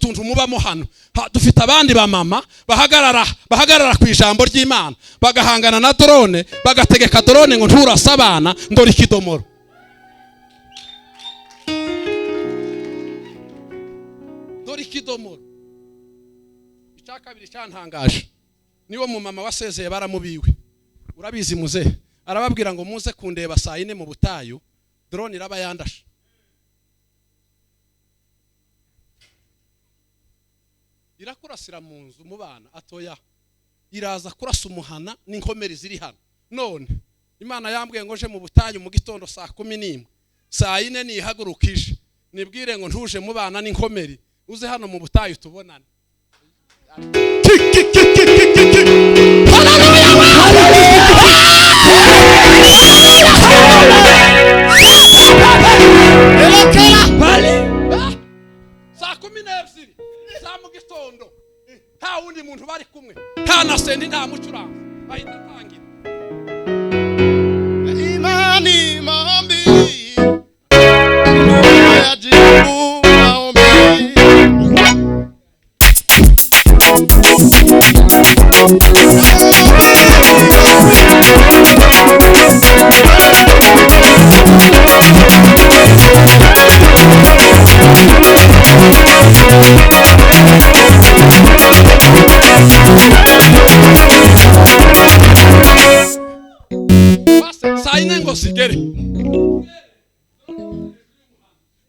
Utuntu mubamo hano, dufite abandi ba mama bahagarara ku ijambo ry'Imana, bagahangana na drone, bagategeka drone ngo nturasa abana, ndora ikidomoro. Dore ikidomoro. Icya kabiri cyantangaje, niwo mu mama wasezeye baramubiwe, urabizi muze, arababwira ngo muze kundeba saa 4 mu butayu, drone iraba yandashe. Irakurasira mu nzu mu bana atoya, iraza kurasa umuhana n'inkomeri ziri hano. None Imana yambwiye ngo nje mu butayu mu gitondo saa 11, saa 4 nihagurukije, nibwire ngo ntuje mu bana n'inkomeri, uze hano mu butayu tubonane. Saa 12 za mu gitondo, nta wundi muntu bari kumwe, nta na sendi, nta mucuranzi, bahita tangira. Imani maombi, yajibu maombi. Saa 4 ngo zigere,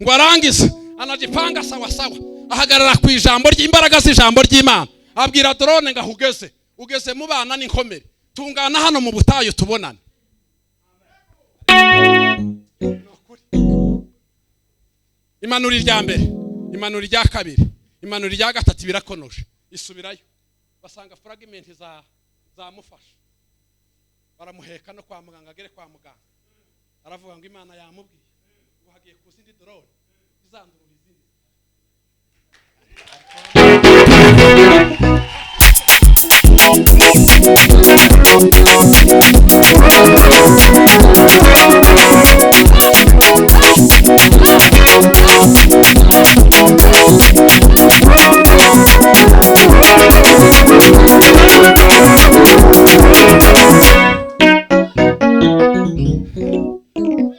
ngo arangize anajipanga sawa sawa, ahagarara ku ijambo ry'imbaraga z'ijambo ry'Imana, abwira drone ngo ahugeze, ugeze mu bana n'inkomere, tungana hano mu butayu tubonane. Imanura irya mbere, imanura irya kabiri, imanura irya gatatu, birakonoje, isubirayo, basanga fragment zamufasha, baramuheka no kwa muganga. Agere kwa muganga aravuga ngo Imana yamubwiye ngo hagiye kuza indi drone izandurura izindi.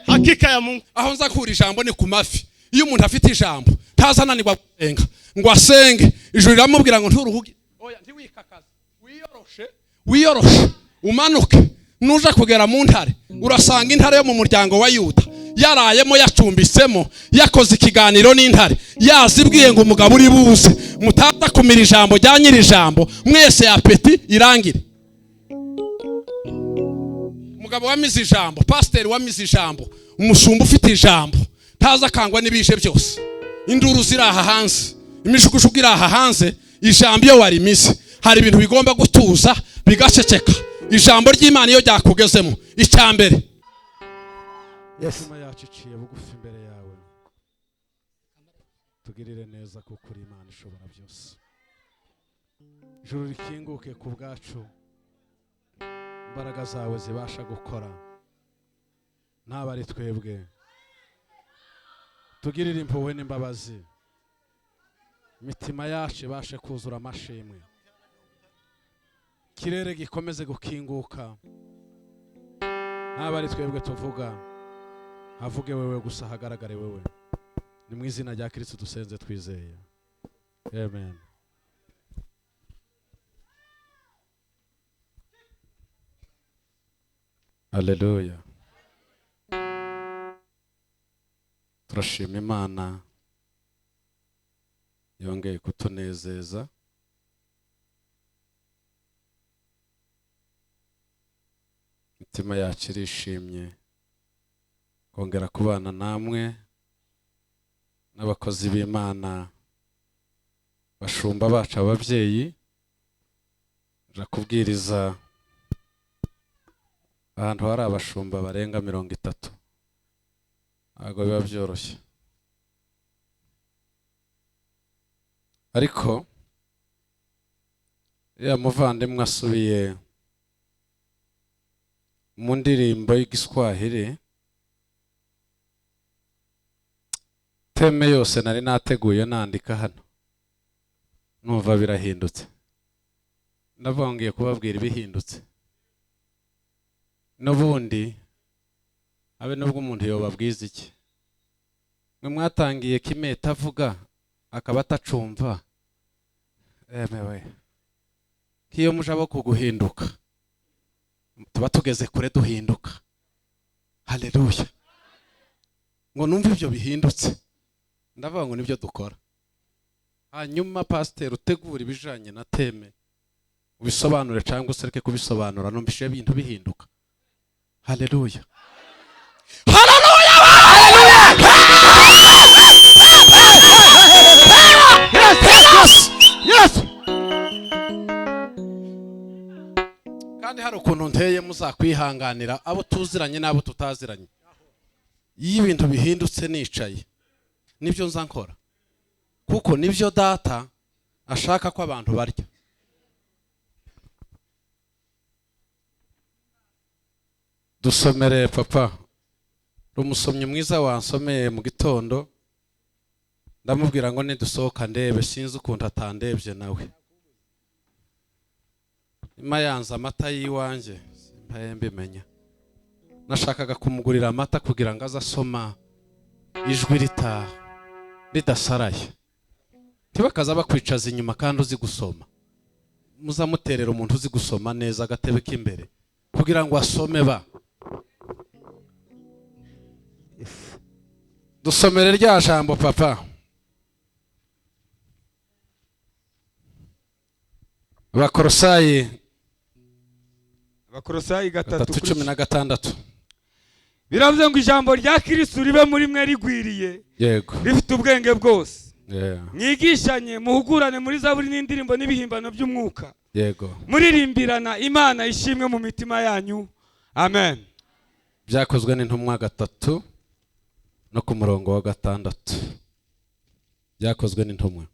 Hakika ya Mungu. Aho nza kura ijambo ni ku mafi. Iyo umuntu afite ijambo ntazananirwa gusenga, ngo asenge ijuru riramubwira ngo nturuhuge, oya ntiwikakaze, wiyoroshe, wiyoroshe umanuke. Nuja kugera mu ntare urasanga intare yo mu muryango wa Yuda yarayemo, yacumbitsemo, yakoze ikiganiro n'intare, yazibwiye ngo umugabo uri buze, mutaza kumira ijambo rya nyiri ijambo, mwese apeti irangire. Umugabo wamize ijambo, pasiteri wamize ijambo, umushumba ufite ijambo, ntaza akangwa n'ibije byose. Induru ziri aha hanze, imijugujugu iri aha hanze, ijambo iyo warimize hari ibintu bigomba gutuza bigaceceka. Ijambo ry'Imana iyo ryakugezemo, icya mbere, Imitima yacu iciye bugufi imbere yawe, tugirire neza kuko uri Imana ishobora byose. Ijuru rikinguke ku bwacu, imbaraga zawe zibasha gukora, ntaba ari twebwe. Tugirire impuhwe n'imbabazi, imitima yacu ibashe kuzura amashimwe, ikirere gikomeze gukinguka, ntaba ari twebwe tuvuga, havuge wewe gusa, hagaragare wewe. Ni mu izina rya Kristo dusenze twizeye, amen. Haleluya. Turashima Imana yongeye kutunezeza. Imitima yacu irishimye kongera kubana namwe n'abakozi b'Imana, bashumba bacu, ababyeyi. Nja kubwiriza ahantu hari abashumba barenga 30, ntabwo biba byoroshye, ariko ya muvandimwe asubiye mu ndirimbo y'Igiswahili, teme yose nari nateguye nandika hano, Numva birahindutse. Ndavuga ngiye kubabwira ibihindutse. N'ubundi abe nubwo umuntu yobabwiza iki. Mwe mwatangiye Kimeta avuga akaba atacumva. Emewe. Kiyo mujabo kuguhinduka. Tuba tugeze kure duhinduka. Haleluya. Ngo numva ibyo bihindutse. Ndavuga ngo nibyo dukora. Hanyuma pasteur utegura ibijanye na thème ubisobanure cyangwa usereke kubisobanura, numvise ibintu bihinduka. Haleluya. Haleluya. Yes, yes, yes. Kandi hari ukuntu nteye muzakwihanganira abo tuziranye n'abo tutaziranye. Iyo ibintu bihindutse nicaye nibyo nza nkora, kuko nibyo data ashaka ko abantu barya. Dusomere papa, umusomyi mwiza wansomeye mu gitondo, ndamubwira ngo nidusohoka ndebe, sinzi ukuntu atandebye nawe. Ima yanze amata yiwanjye simpaye mbimenya. Nashakaga kumugurira amata kugira ngo azasoma ijwi ridasaraye. Tibakaza bakwicaza inyuma kandi uzi gusoma. Muzamuterera umuntu uzi gusoma neza agatebe k'imbere kugira ngo asome ba. Dusomere rya jambo papa. Abakolosayi 3:16. Biravuze ngo ijambo rya Kristo ribe muri mwe rigwiriye. Yego. Rifite ubwenge bwose. Mwigishanye muhugurane muri zaburi n'indirimbo n'ibihimbano by'umwuka. Yego. Muririmbirana Imana ishimwe mu mitima yanyu. Amen. Byakozwe n'intumwa 3 no ku murongo wa 6. Byakozwe n'intumwa.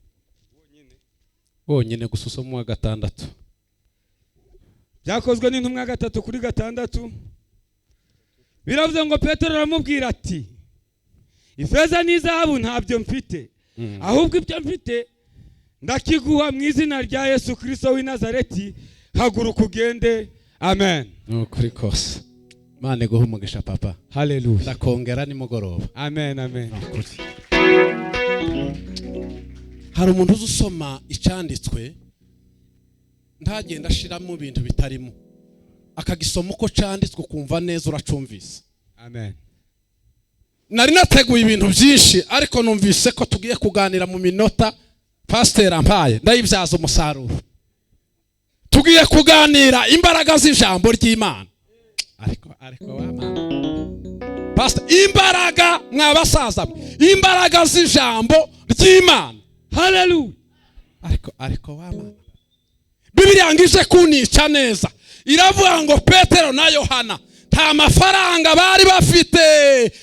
Wonyine gusa usoma wa 6. Byakozwe n'intumwa 3:6. Biravuze ngo Petero aramubwira ati ifeza n'izahabu ntabyo mfite, ahubwo ibyo mfite ndakiguha mu izina rya Yesu Kristo w'i Nazareti, haguruka ugende. Amen. Nukuri kose. Imana iguhe umugisha papa. Haleluya. Ndakongera nimugoroba. Amen, amen. Hari umuntu uzusoma icyanditswe ntagenda ashiramo ibintu bitarimo, akagisoma uko cyanditswe ukumva neza uracumvise. Amen. Nari nateguye ibintu byinshi ariko numvise ko tugiye kuganira mu minota pasteur ampaye ndayibyaza umusaruro. Tugiye kuganira imbaraga z'ijambo ry'Imana. Ariko wamana pastor, imbaraga mwabasaza, imbaraga z'ijambo ry'Imana. Haleluya. Ariko wamana, Bibiliya ngije kunica neza iravuga ngo Petero na Yohana nta mafaranga bari bafite,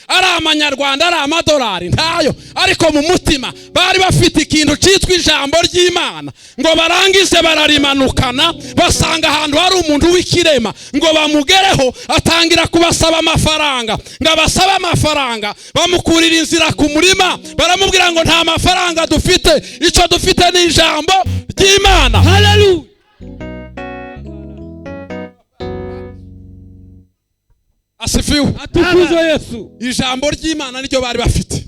ari amanyarwanda ari amadolari ntayo, ariko mu mutima bari bafite ikintu cyitwa ijambo ry'Imana. Ngo barangize bararimanukana, basanga ahantu hari umuntu w'ikirema ngo bamugereho, atangira kubasaba amafaranga. Ngo abasaba amafaranga, bamukurira inzira ku murima, baramubwira ngo nta mafaranga dufite, icyo dufite ni ijambo ry'Imana. Haleluya. Asifiwe. Atukuzwe Yesu. Ijambo ry'Imana niryo bari bafite.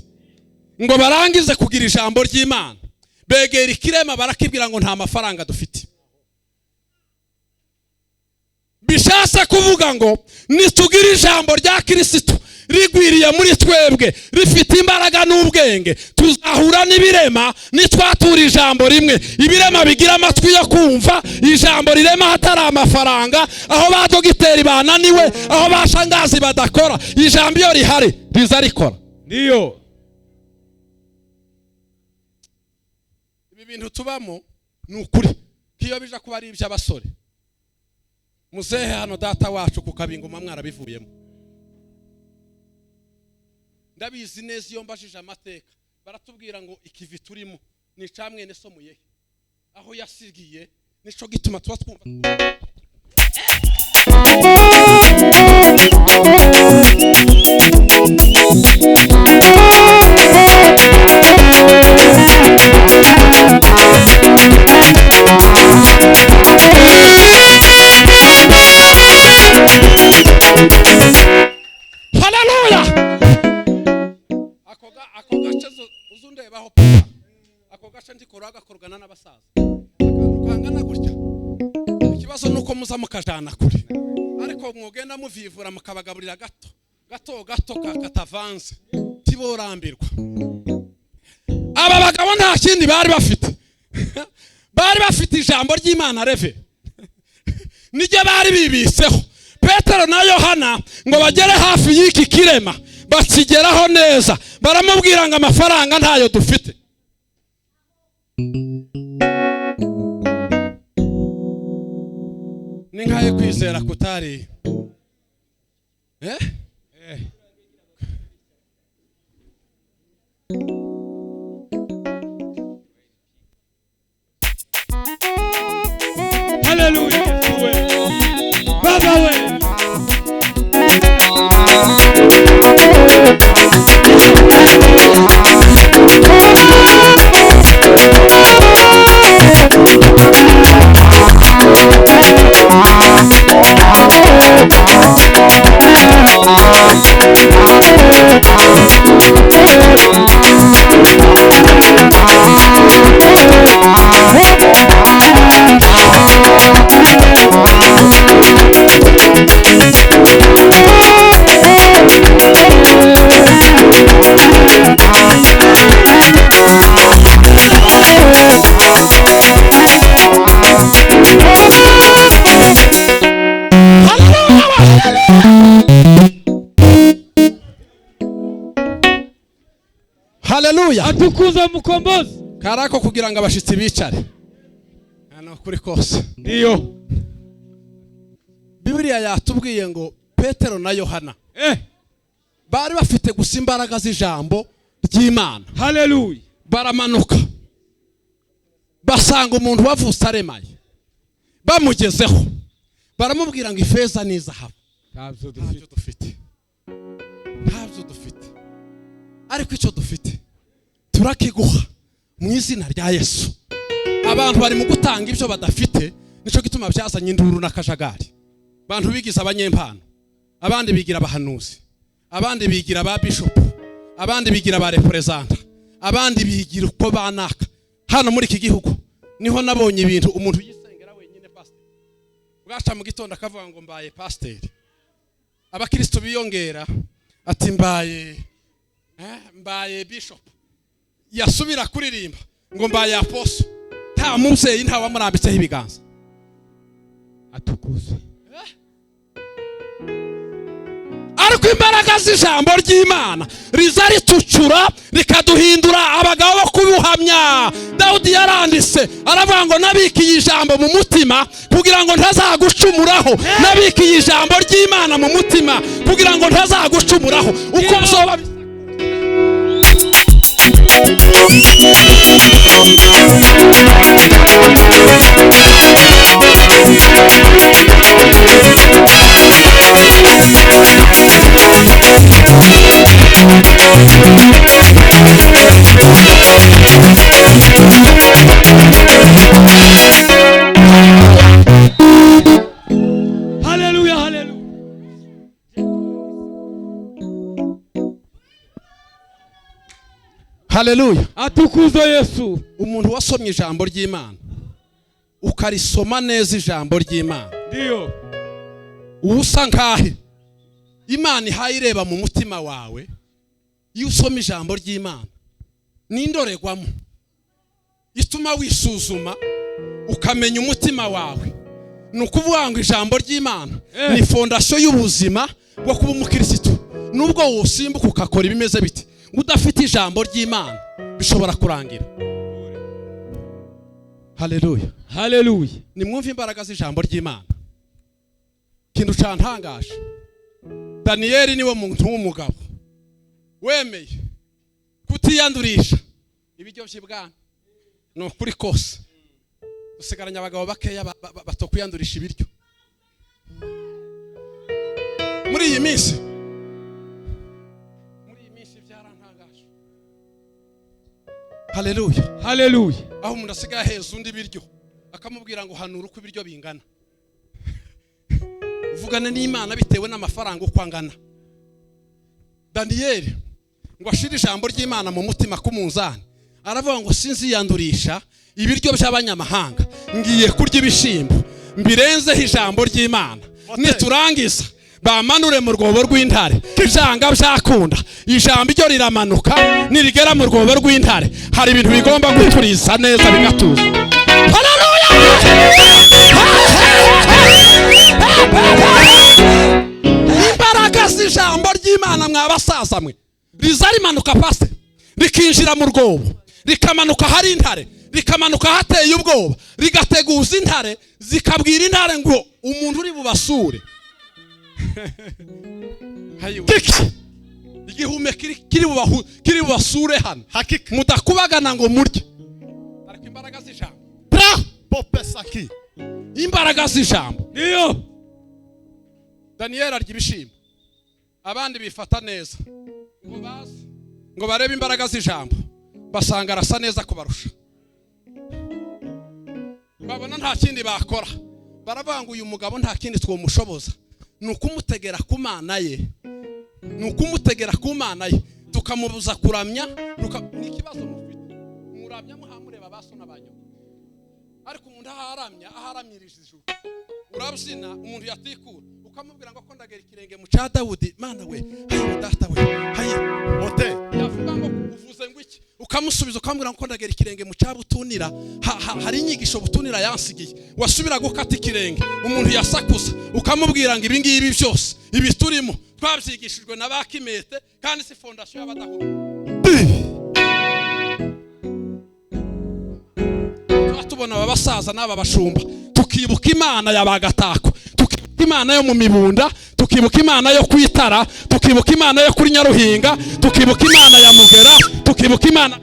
Ngo barangize kugira ijambo ry'Imana, begera ikirema barakibwira ngo nta mafaranga dufite. Bishatse kuvuga ngo nitugira ijambo rya Kristo rigwiriye muri twebwe, rifite imbaraga n'ubwenge, tuzahura n'ibirema. Nitwatura ijambo rimwe, ibirema bigira amatwi yo kumva ijambo rirema hatari amafaranga, aho ba dogiteri bananiwe, aho bashangazi badakora, ijambo iyo rihari riza rikora. Ndiyo. Ibi bintu tubamo ni ukuri kiyo bija kuba ari iby'abasore. Muzehe hano data wacu kukabingoma mwarabivuyemo. Ndabizi neza iyo mbajije amateka baratubwira ngo ikivi turimo ni camwene so muyehe aho yasigiye, nico gituma tuba twumva. Ndikora gakorgana n'abasaza akantu kangana gutya. Ikibazo nuko muza mukajana kure, ariko mwogenda muvivura mukabagaburira gato gato gato katavanze tiborambirwa. Aba bagabo nta kindi bari bafite, bari bafite ijambo ry'Imana reve, nijye bari bibiseho. Petero na Yohana ngo bagere hafi y'iki kirema, bakigeraho neza, baramubwira ngo amafaranga ntayo dufite. Ni nkaye kwizera kutari Hallelujah. Baba we. Haleluya. Atukuza mukombozi. Karako kugira ngo abashitsi bicare. Hano kuri kose. Ndiyo. Bibiliya yatubwiye ngo Petero na Yohana bari bafite gusa imbaraga z'ijambo ry'Imana. Haleluya. Baramanuka basanga umuntu wavutse aremaye, bamugezeho baramubwira ngo ifeza n'izahabu ntabyo dufite, ntabyo dufite, ariko icyo dufite turakiguha mu izina rya Yesu. Abantu bari mu gutanga ibyo badafite, nico gituma byazanye induru n'akajagari. Abantu bigize abanyempano, abandi bigira abahanuzi, abandi bigira ba bishop, abandi bigira ba representa, abandi bigira uko banaka. Hano muri iki gihugu niho nabonye ibintu umuntu yisengera wenyine pastor, bwaca mu gitondo akavuga ngo mbaye pastor, abakristo biyongera ati mbaye mbaye bishop, yasubira kuririmba ngo mbaye apostle. Nta mubyeyi nta wamurambitseho ibiganza. Atukuze. Ariko imbaraga z'ijambo ry'Imana riza ritucura rikaduhindura abagabo bo kubuhamya. Dawudi yaranditse aravuga ngo nabikiye ijambo mu mutima kugira ngo ntazagucumuraho. Nabikiye ijambo ry'Imana mu mutima kugira ngo ntazagucumuraho. Uko byoba Haleluya, haleluya. Haleluya. Atukuzwe Yesu. Umuntu wasomye ijambo ry'Imana ukarisoma neza ijambo ry'Imana, ndiyo usa nkahe Imana ihaye ireba mu mutima wawe. Iyo usoma ijambo ry'Imana n'indoregwamo ituma wisuzuma ukamenya umutima wawe. Ni ukuvuga ngo ijambo ry'Imana ni fondation y'ubuzima bwo kuba umukristo. Nubwo wosimbuka ukakora ibimeze biti, udafite ijambo ry'Imana bishobora kurangira. Haleluya. Haleluya. Nimwumve imbaraga z'ijambo ry'Imana. Kintu cantangaje, Daniel niwe muntu w'umugabo wemeye kutiyandurisha ibiryo by'ibwami. Ni ukuri kose dusigaranye abagabo bakeya batokwiyandurisha ibiryo muri iyi minsi. Muri iyi minsi byarantangaje. Haleluya. Haleluya. Aho umuntu asigaye aheza undi biryo akamubwira ngo hanura uko ibiryo bingana. Uvugana n'Imana bitewe n'amafaranga uko angana. Daniel ngo ashire ijambo ry'Imana mu mutima kumunzani, Aravuga ngo sinziyandurisha ibiryo by'abanyamahanga, ngiye kurya ibishimbo mbirenzeho ijambo ry'Imana. Niturangiza bamanure mu rwobo rw'intare, byanga byakunda ijambo iryo riramanuka nirigera mu rwobo rw'intare hari ibintu bigomba guturiza neza bigatuza. Haleluya! Imbaraga z'ijambo ry'Imana mwabasaza mwe riza rimanuka paste rikinjira mu rwobo, rikamanuka hari intare, rikamanuka hateye ubwoba, rigateguza intare, zikabwira intare ngo umuntu uri bubasure igihume kiri bubasure hano mudakubagana ngo murye. Ariko imbaraga z'ijambo imbaraga z'ijambo niyo. Daniel arya ibishimbo, abandi bifata neza ngo baze ngo barebe imbaraga z'ijambo, basanga arasa neza kubarusha. Babona nta kindi bakora, baravuga ngo uyu mugabo nta kindi twomushoboza ni ukumutegera ku Mana ye, ni ukumutegera ku Mana ye tukamubuza kuramya. Ni ikibazo mufite, muramya muhamureba baso n'abanyoko, ariko umuntu aharamya aharamyirije ijuru. Urabyina umuntu yatikura ukamubwira ngo ko ndagera ikirenge mu ca Dawudi, Mana we, hayi data we, hayi Mote. Yavuga ngo uvuze ngo iki, ukamusubiza ukamubwira ngo ndagera ikirenge mu ca Butunira, hari inyigisho Butunira yansigiye. Wasubira gukata ikirenge umuntu yasakuza ukamubwira ngo ibi ngibi byose ibi turimo twabyigishijwe na bakimete kandi si fondation y'abadahura. Tubona aba basaza n'aba bashumba tukibuka Imana yabagatako, tukibuka Imana yo mu mibunda, tukibuka Imana yo kwitara, tukibuka Imana yo kuri Nyaruhinga, tukibuka Imana ya Mugera, tukibuka Imana.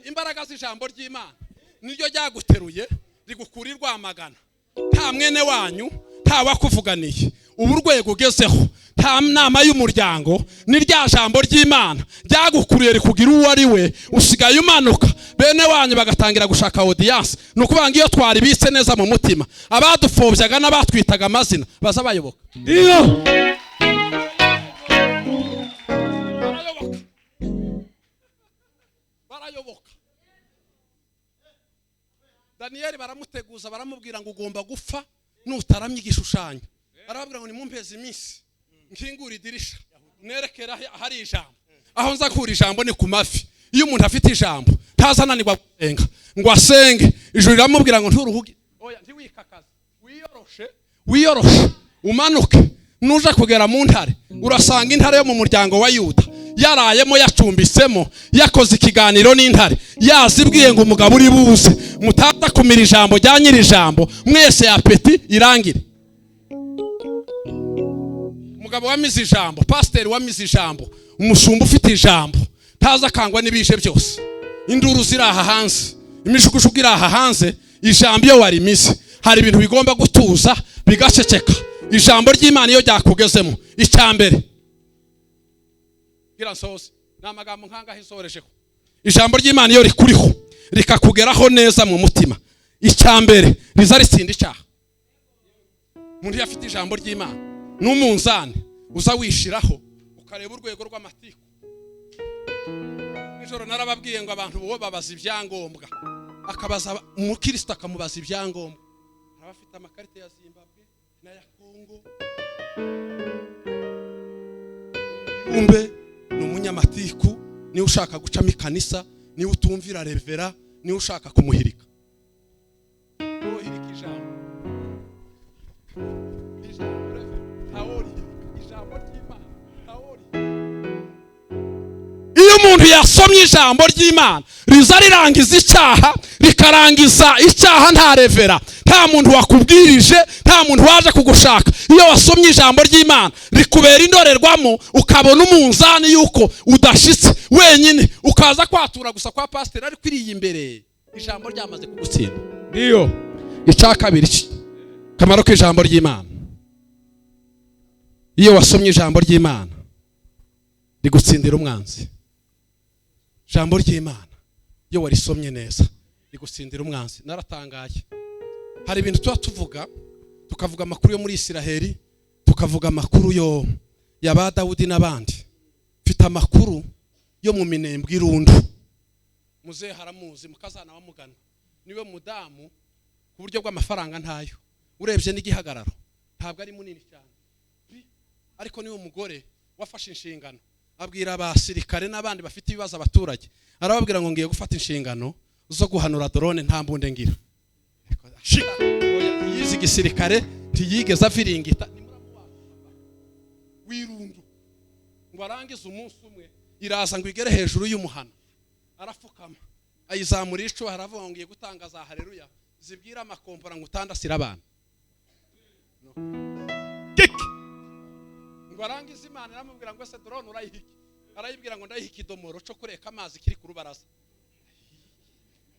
Imbaraga z'ijambo ry'Imana niryo ryaguteruye rigukura Rwamagana. Nta mwene wanyu, nta wakuvuganiye, ubu urwego ugezeho, nta nama y'umuryango, ni rya jambo ry'Imana ryagukuriye rikugira uwo ari we. Usigaye umanuka bene wanyu bagatangira gushaka audience. Ni ukuvuga ngo iyo twaribitse neza mu mutima, abadupfobyaga n'abatwitaga amazina baza bayoboka. Ndiyo barayoboka. Daniel baramuteguza baramubwira ngo ugomba gupfa nutaramye igishushanyo. Arababwira ngo nimumpeze iminsi nkingura idirisha nerekera ahari ijambo. Aho nza kura ijambo ni ku mafi. Iyo umuntu afite ijambo ntazananirwa gusenga ngo asenge, ijuru riramubwira ngo nturuhuge, oya ntiwikakaze, wiyoroshe, wiyoroshe umanuke. Nuja kugera mu ntare urasanga intare yo mu muryango wa Yuda yarayemo, yacumbitsemo, yakoze ikiganiro n'intare, yazibwiye ngo umugabo uri buze mutaza kumira ijambo rya nyiri ijambo mwese apeti irangire. Umugabo wamize ijambo, pasiteri wamize ijambo, umushumba ufite ijambo ntaza akangwa n'ibije byose. Induru ziri aha hanze, imijugujugu iri aha hanze, ijambo iyo warimize hari ibintu bigomba gutuza bigaceceka. Ijambo ry'Imana iyo ryakugezemo, icyambere gira nsoze ni amagambo nkangahe nsorejeho. Ijambo ry'Imana iyo rikuriho rikakugeraho neza mu mutima, icyambere riza ritsinda icyaha. Umuntu iyo afite ijambo ry'Imana n'umunzani uza wishiraho ukareba urwego rw'amatiku. Nijoro narababwiye ngo abantu bo babaza ibyangombwa, akabaza umukristo akamubaza ibyangombwa. Arabafite amakarita ya Zimbabwe n'aya Kongo. Umbe ni umunyamatiku, niwe ushaka gucamo ikanisa, niwe utumvira revera, niwe ushaka kumuhirika. Wohirika ijambo. Ijambo ijambo ry'Imana. Iyo umuntu yasomye ijambo ry'Imana riza rirangiza icyaha, rikarangiza icyaha nta revera, nta muntu wakubwirije, nta muntu waje kugushaka. Iyo wasomye ijambo ry'Imana rikubera indorerwamo, ukabona umunzani yuko udashitse wenyine, ukaza kwatura gusa kwa pasiteri ariko iriye imbere ijambo ryamaze kugutsinda. Ndiyo. Icya kabiri Akamaro k'ijambo ry'Imana: iyo wasomye ijambo ry'Imana, rigutsindira umwanzi. Ijambo ry'Imana iyo warisomye neza rigutsindira umwanzi. Naratangaye, hari ibintu tuba tuvuga, tukavuga amakuru yo muri Isiraheli, tukavuga amakuru yo ya ba Dawudi n'abandi. Mfite amakuru yo mu Minembwe, Irundu. Muzehe haramuzi, mukazana wamugana niwe mudamu. Ku buryo bw'amafaranga ntayo, urebye n'igihagararo ntabwo ari munini cyane, ariko niwe mugore wafashe inshingano, abwira abasirikare n'abandi bafite ibibazo, abaturage, arababwira ngo: "Ngiye gufata inshingano zo guhanura drone, nta mbunde ngira." Oya, yize igisirikare, ntiyigeze aviringita. Ni muramu wacu w'Irundu. Ngo arangize, umunsi umwe iraza ngo igere hejuru y'umuhana, arafukama, ayizamura ico, aravuga ngo: "Ngiye gutanga za haleluya zibwira amakompora ngo utandasira abana." Kiki. Ngo arangize, Imana iramubwira ngo: "Ese drone urayihiki?" Arayibwira ngo: "Ndayiha ikidomoro cyo kureka amazi kiri ku rubaraza."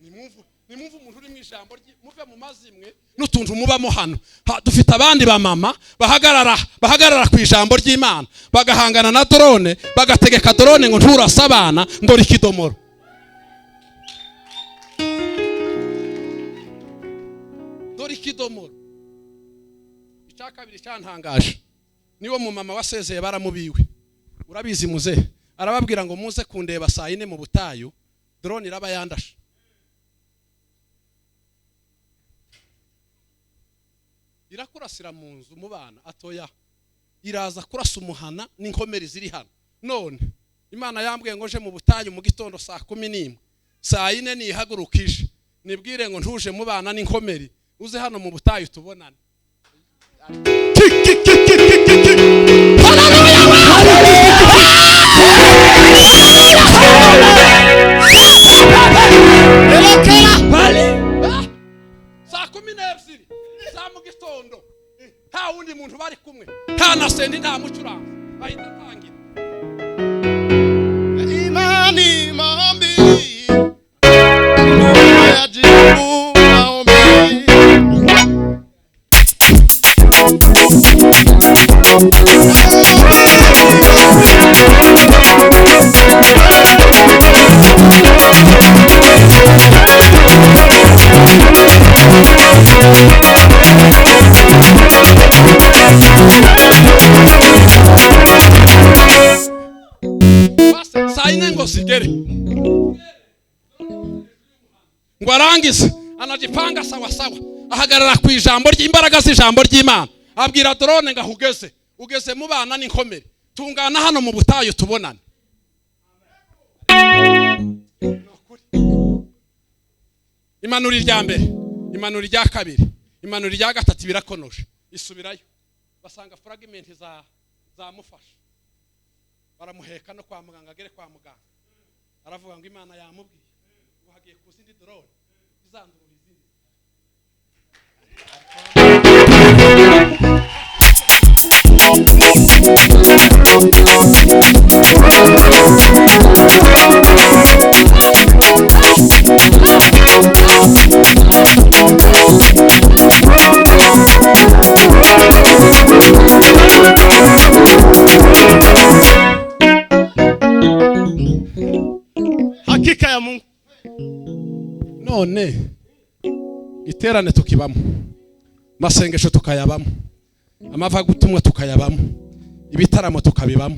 Nimwumve umuntu uri mu ijambo muve mu mazimwe n'utuntu mubamo hano. Dufite abandi ba mama bahagarara ku ijambo ry'Imana, bagahangana na drone, bagategeka drone ngo: "Nturase abana, ndora ikidomoro." Dore ikidomoro. Icya kabiri cyantangaje, niwo mu mama wasezeye baramubiwe, urabizi muze, arababwira ngo: "Muze kundeba saa 4 mu butayu, drone iraba yandashe." Irakurasira mu nzu mu bana atoya, iraza kurasa umuhana n'inkomeri ziri hano. None Imana yambwiye ngo nje mu butayu mu gitondo saa 11, saa 4 nihagurukije, nibwire ngo: "Ntuje mu bana n'inkomeri, uze hano mu butayu tubonane." Kiki kiki kiki kiki. Pale. Saa 12 za mu gitondo, nta wundi muntu bari kumwe, nta na sendi, nta mucuranzi, ahita atangira. Imani maombi. Yajibu maombi. Basi, saa 4 ngo zigere, ngo arangize, anajipanga sawa sawa, ahagarara ku ijambo ry'imbaraga z'ijambo ry'Imana, abwira drone ngo: "Aho ugeze, ugeze mu bana n'inkomere, tungana hano mu butayu tubonane." Ni ukuri. Imanura irya mbere, imanura irya kabiri, imanura irya gatatu, birakonoje, isubirayo, basanga fragment za zamufashe, baramuheka no kwa muganga. Agere kwa muganga, aravuga ngo Imana yamubwiye ngo hagiye kuza indi drone izandurura izindi. Hakika ya Mungu. None iterane tukibamo, masengesho tukayabamo, amavugabutumwa tukayabamo, ibitaramo tukabibamo,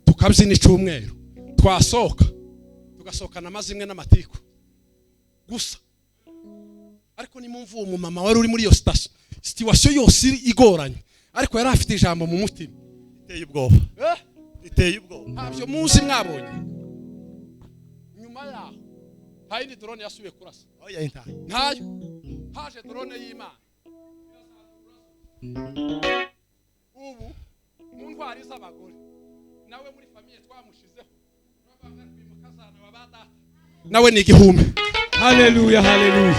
tukabyina icyumweru, twasohoka tugasohokana amazimwe n'amatiku gusa. Ariko nimumva uwo mumama wari uri muri iyo situation yose igoranye, ariko yari afite ijambo mu mutima. Iteye ubwoba. Eh? Iteye ubwoba. Ntabyo muzi. Mwabonye nyuma yaho nta yindi drone yasubiye kurasa. Oya, intaye. Ntayo. Haje drone y'Imana. Ubu mu ntwari z'abagore nawe muri famille twamushizeho, mukazana wa ba data, nawe ni igihumbi. Haleluya, haleluya,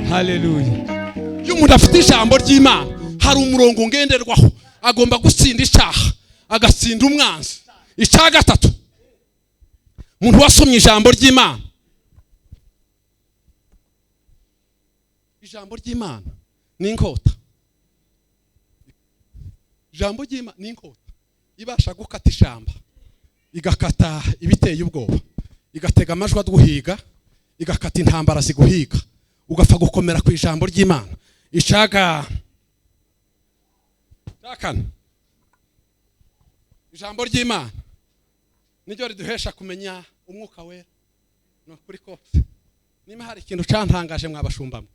haleluya. Iyo umuntu afite ijambo ry'Imana, hari umurongo ngenderwaho, agomba gutsinda icyaha, agatsinda umwanzi. Icya gatatu, umuntu wasomye ijambo ry'Imana, ijambo ry'Imana ni inkota. Ijambo ry'Imana ni inkota ibasha gukata ishamba, igakata ibiteye ubwoba, igatega amajwi aguhiga, igakata intambara ziguhiga, ugapfa gukomera ku ijambo ry'Imana. Icaga cakane, ijambo ry'Imana niryo riduhesha kumenya Umwuka Wera. Ni ukuri kose, niba hari ikintu cantangaje, mwabashumbamo,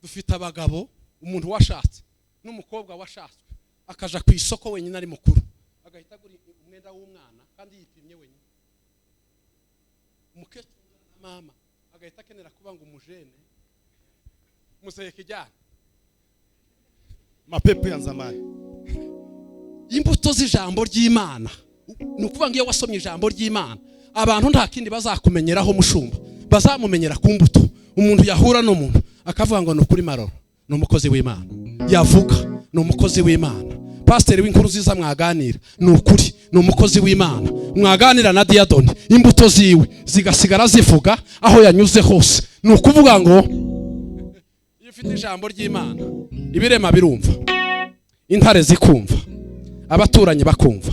dufite abagabo, umuntu washatse n'umukobwa washatswe akaja ku isoko wenyine ari mukuru, agahita agura umwenda w'umwana kandi yipimye wenyine. Umukecuru na mama agahita akenera kuba ngo umujene museye kijyana. Mapepo ya zamani. Imbuto z'ijambo ry'Imana, ni ukuvuga ngo iyo wasomye ijambo ry'Imana, abantu nta kindi bazakumenyeraho. Mushumba bazamumenyera ku mbuto. Umuntu yahura n'umuntu akavuga ngo ni ukuri Maroro ni umukozi w'Imana, yavuga ni umukozi w'Imana, pasiteri w'inkuru nziza mwaganira ni ukuri ni umukozi w'Imana, mwaganira na Diyadoni, imbuto ziwe zigasigara zivuga aho yanyuze hose. Ni ukuvuga ngo iyo ufite ijambo ry'Imana, ibirema birumva, intare zikumva, abaturanyi bakumva,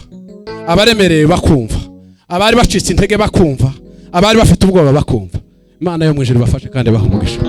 abaremerewe bakumva, abari bacitse intege bakumva, abari bafite ubwoba bakumva. Imana yo mu ijuru ibafashe kandi baha umugisha.